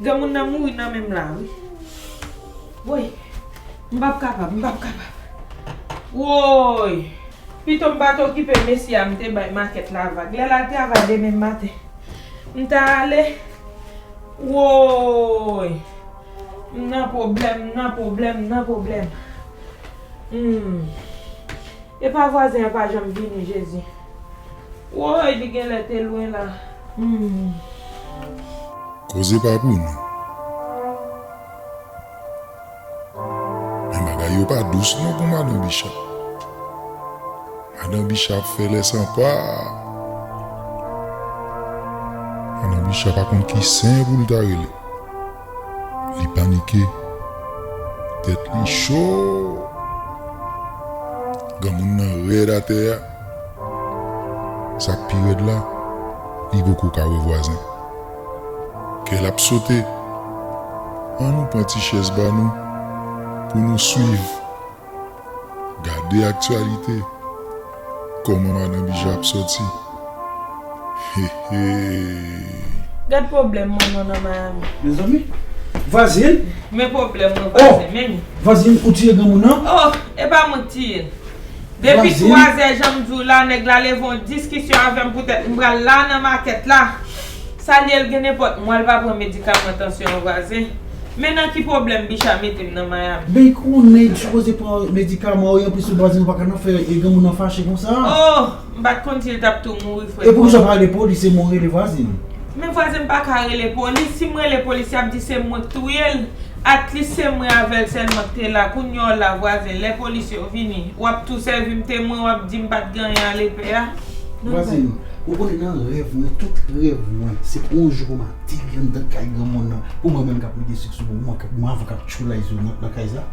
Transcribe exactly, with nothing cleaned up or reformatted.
Granmoun nan mouri nan men m la, wi. Woy, m p ap kapab, m p ap kapab. Woy, pito m pa t okipe mesye a m te bay makèt la vag. Lè l al travay demen maten, m ta ale. Woy, m nan pwoblèm, m nan pwoblèm, m nan pwoblèm. Hmm. Epa vwazen an pa janm vini, Jezi. Woy, li genlè te lwen la. Hmm. Koze pa pou nou. Men bagay yo pa dous non pou madan Bicha. Madan Bicha ap fè lè san pa. Madan Bicha pa konn ki sen pou l ta rele. Li panike. Tèt li cho. Granmoun nan rèd atè a. Sa k pi rèd la, li poko ka wè vwazen. Kè l ap sote. Ann nou pran ti chèz ba nou pou nou swiv. Gade aktyalite. Kòman madan Bicha ap sòti. Hehe. Gad pwoblèm mwen non nan Miami. Mezanmi. Vwazin. Men pwoblèm mwen vwazen, men. Vwazin, ou tiye granmoun nan? Oh, e pa mwen k tiye l. Depi twazè, jan m di w la, nèg la leve yon diskisyon avè m poutèt m pral la nan makèt la. Sa l ye, l gen nenpòt mwa l pa pran medikaman tansyon an, vwazen. Men nan ki pwoblèm Bicha mete m nan Miami? Ben konnen li sipoze pran medikaman ou, anplis ou vwazen ou pa ka nan fè e granmoun nan fache konsa. Oh, m pa t konn si l t ap tou mouri, frè. E poukisa w pa rele polis e mwen rele vwazin? Men vwazen, m pa ka rele polis. Si m rele polis, y ap di se mwen k touye l. At least se mwen avè l sèlman k te la. Kounye a w la, vwazen, lè polis yo vini, w ap tou sèvi m temwen, w ap di m pa t gen anyen a lepè a. Vwazin, ou konnen nan rèv mwen, tout rèv mwen, se pou yon jou pou m ateri anndan kay granmoun nan, pou mwen menm k ap mete sik sou mwen, mwen k ap, mwen avè w k ap tchoulay sou nan, nan kay sa.